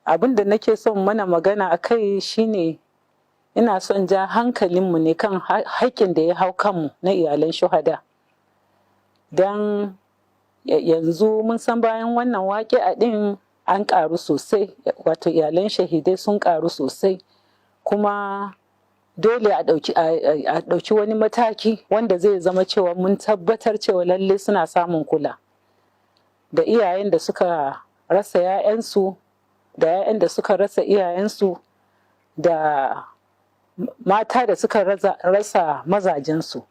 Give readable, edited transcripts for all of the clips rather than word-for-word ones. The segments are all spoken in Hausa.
Abin da nake son mana magana a kai shine, ina son ja hankalinmu ne kan haƙƙin da ya hau kanmu na iyalan shuhada. Don yanzu mun san bayan wannan waƙi'a ɗin an ƙaru sosai, wato iyalan shahidai sun ƙaru sosai, kuma dole a ɗauki wani mataki wanda zai zama cewa mun tabbatar cewa lalle suna samun kula, da iyayen da suka rasa 'ya'yansu, da 'ya'yan da suka rasa iyayensu, da mata da suka rasa mazajensu.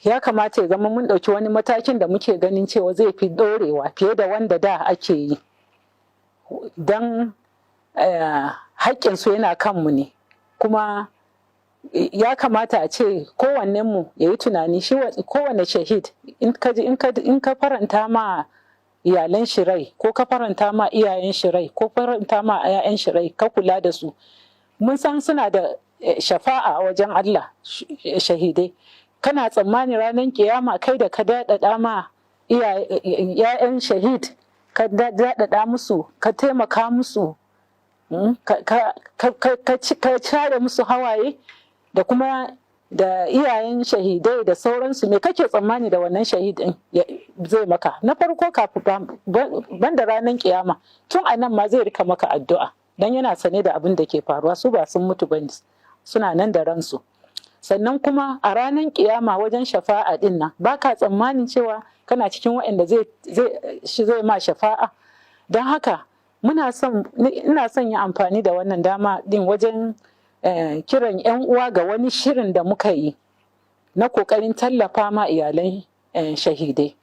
Ya kamata ya zama mun ɗauki wani matakin da muke ganin cewa zai fi ɗorewa fiye da wanda da ake yi, don haƙƙinsu yana kanmu ne. Kuma ya kamata a ce kowannenmu ya yi tunani, shi kowane shahid, in ka faranta ma iyalan shi rai, ko ka faranta ma iyayen shi rai, ko faranta ma 'ya'yan shi rai, ka kula da su, mun san suna da shafa'a a wajen Allah, shahidai. Kana tsammani ranar kiyama, kai da ka daɗaɗa ma 'ya'yan shahid, ka daɗaɗa musu, ka taimaka musu, ka share musu hawaye, da kuma da iyayen shahidai da sauransu, me kake tsammani da wannan shahidin zai maka? Na farko, kafin banda ranar kiyama, tun a nan ma zai rika maka addu'a, don yana sane da abin da ke faruwa. Su ba sun mutu ba, suna nan da ransu. Sannan kuma a ranar kiyama, wajen shafa'a din nan, baka tsammanin cewa kana cikin waɗanda zai ma shafa'a? Don haka muna son, ina son yi amfani da wannan dama din wajen kiran 'yan uwa ga wani shirin da muka yi na kokarin tallafa ma iyalan shahidai.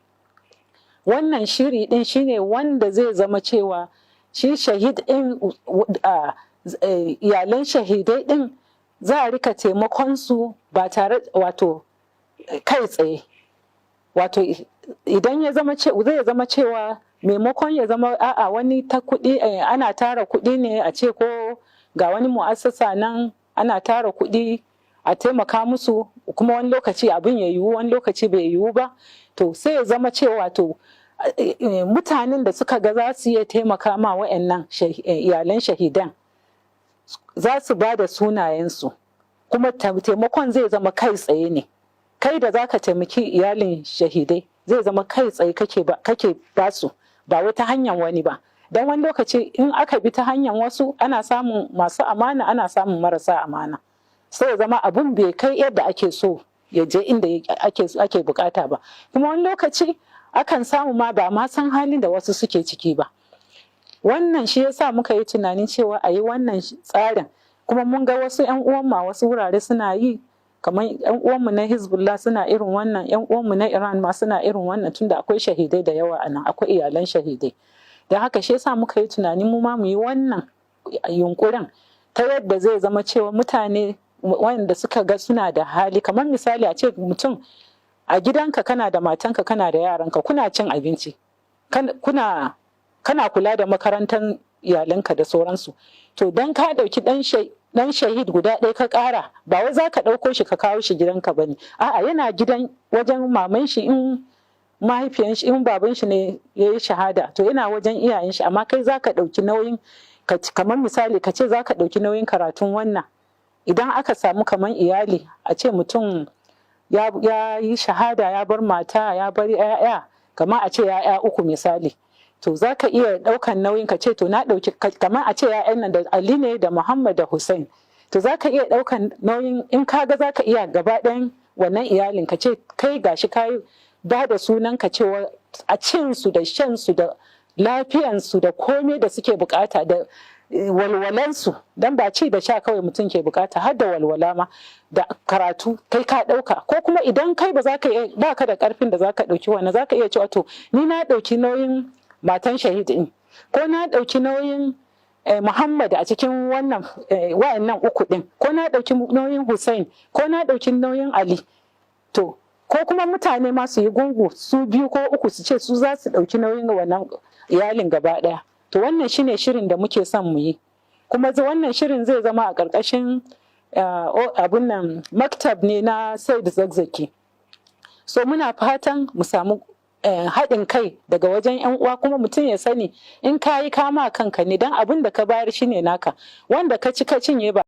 Wannan shiri din shine wanda zai zama cewa shi shahid din, iyalan shahidai din, za a rika taimakon su ba tare, wato kai tsaye. Wato idan ya zama zai zama cewa maimakon ya zama a'a, wani ta kuɗi, ana tara kuɗi ne, a ce ko ga wani mu'assasa nan ana tara kuɗi a taimaka musu, kuma wani lokaci abin ya yiwu, wani lokaci bai yiwu ba. To sai ya zama cewa, to mutanen da suka ga za su iya taimaka ma wa'annan iyalan shahidan, za su ba da sunayensu, kuma taimakon zai zama kai tsaye ne. Kai da za ka taimaki iyalin shahidai, zai zama kai tsaye kake ba su, ba wata hanyar wani ba. Don wani lokaci in aka bi ta hanyar wasu, ana samun masu amana, ana samun marasa amana, sai ya zama abun bai kai yadda ake so ya je inda ake bukata ba. Kuma wani lokaci akan samu ma ba ma san halin da wasu suke ciki ba. Wannan shi yasa muka yi tunanin cewa a yi wannan tsarin. Kuma mun ga wasu 'yan uwan ma wasu wurare suna yi, kamar 'yan uwanmu na Hezbollah suna irin wannan, 'yan uwanmu na Iran ma suna irin wannan, tunda akwai shahidai da yawa a nan, akwai iyalan shahidai. Don haka shi yasa muka yi tunanin mu ma mu yi wannan yunkurin, ta yadda zai zama cewa mutane wanda suka ga suna da hali, kamar misali a ce mutum a gidanka kana da matanka, kana da yaranka, kuna cin abinci, kana kula da makarantar iyalanka da sauransu, to don ka ɗauki ɗan shahid guda ɗaya ka ƙara, ba wai za ka ɗauko shi ka kawo shi gidanka ba ne. A'a, yana gidan wajen maman shi in mahaifiyan shi, in baban shi ne ya yi shahada, to yana wajen iyayen shi. Amma kai za ka ɗauki nauyin, kamar misali ka ce za ka ɗauki nauyin karatun wannan. Idan aka samu kamar iyali, a ce mutum ya yi shahada, ya bar mata, ya bar 'ya'ya, kamar a ce 'ya'ya uku misali, to za ka iya ɗaukan nauyin, ka ce to na ɗauki, kamar a ce 'ya'yan nan da Ali ne, da Muhammad, da Hussein, to za ka iya ɗaukan nauyin, in ka ga za ka iya, gaba ɗayan wannan iyalin, ka ce kai gashi ka ba da sunan ka cewa a cin su da shan su da lafiyansu da komai da suke bukata da walwalansu, don ba ci da sha kawai mutum ke bukata, har da walwala ma da karatu, kai ka ɗauka. Ko kuma idan kai ba za ka iya, ba ka da karfin da za ka ɗauki wannan, za ka iya cewa to ni na ɗauki nauyin matan shahid ɗin, ko na ɗauki nauyin Muhammad a cikin wannan wayannan uku ɗin, ko na ɗauki nauyin Hussein, ko na ɗauki nauyin Ali. To ko kuma mutane ma su yi gungu, su biyu ko uku, su ce su za su ɗauki nauyin wannan iyalin gaba ɗaya. To wannan shine shirin da muke son mu yi. Kuma wannan shirin zai zama a ƙarƙashin abun nan, maktab ne na Said Zakzaki. So muna fatan mu samu haɗin kai daga wajen 'yan uwa. Kuma mutum ya sani, in ka yi kama kanka ne, don abin da ka bayar shine naka, wanda ka ci ka cinye ba.